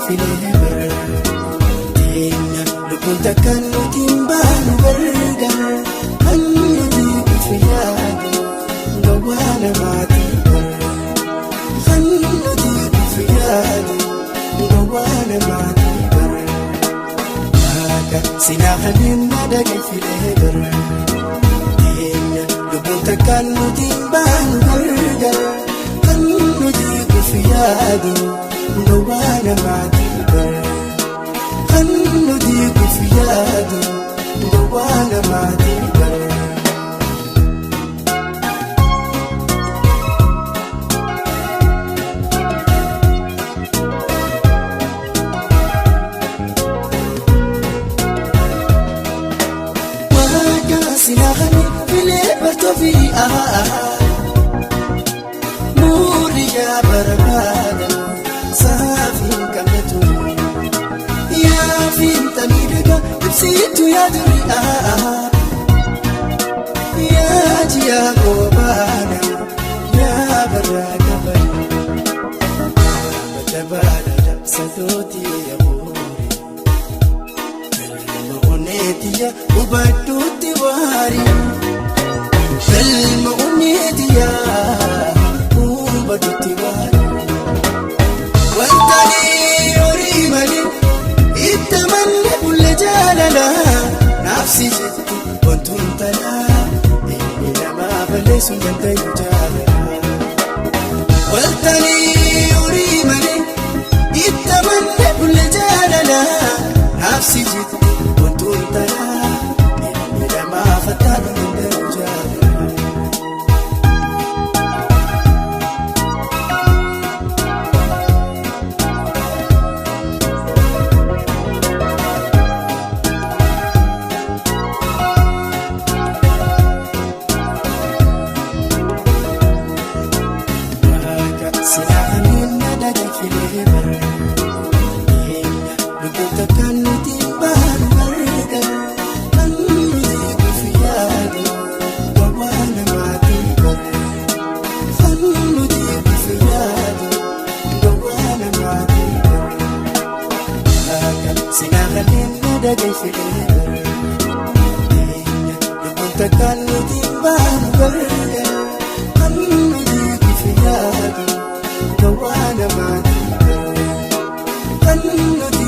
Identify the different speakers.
Speaker 1: dhaggeeffilee bara. Teenya lubbuun takka nuti hin baanu gargar. Kan nuti ifi yaadu gawwaa namaatii bara. Kan nuti ifi yaadu gawwaa namaatii bara. Waaqa sinaa kanneen na dhaggeeffilee bara. Teenya lubbuun takka nuti hin baanu gargar. Kan nuti ifi yaadu gawwaa namaatii bara. Kan nuti ifi yaadu gawwaa namaatii bara. Waaqa sinaa kanneen filee bartoofi Muuriyaa barbaada saafiin qabatu yaafiin tamiidhaga ibsitu yaaduri yaajiyaa goobaana yaa barraa qaban jabaadha dabsatooti yabuuri galma oneetiya hubadhuutti waari galma oneetiya hubadhuutti waari. Wanta horii malee itti amanne bulle jaalala naafsi jettu wantuun talaa ilmi namaa balleessuun danda'u jaalala. Wanta horii malee itti amanne bulle jaalala naafsi jettu wantuun talaa ilmi namaa fattaalu danda'u jaalala. Kan nuti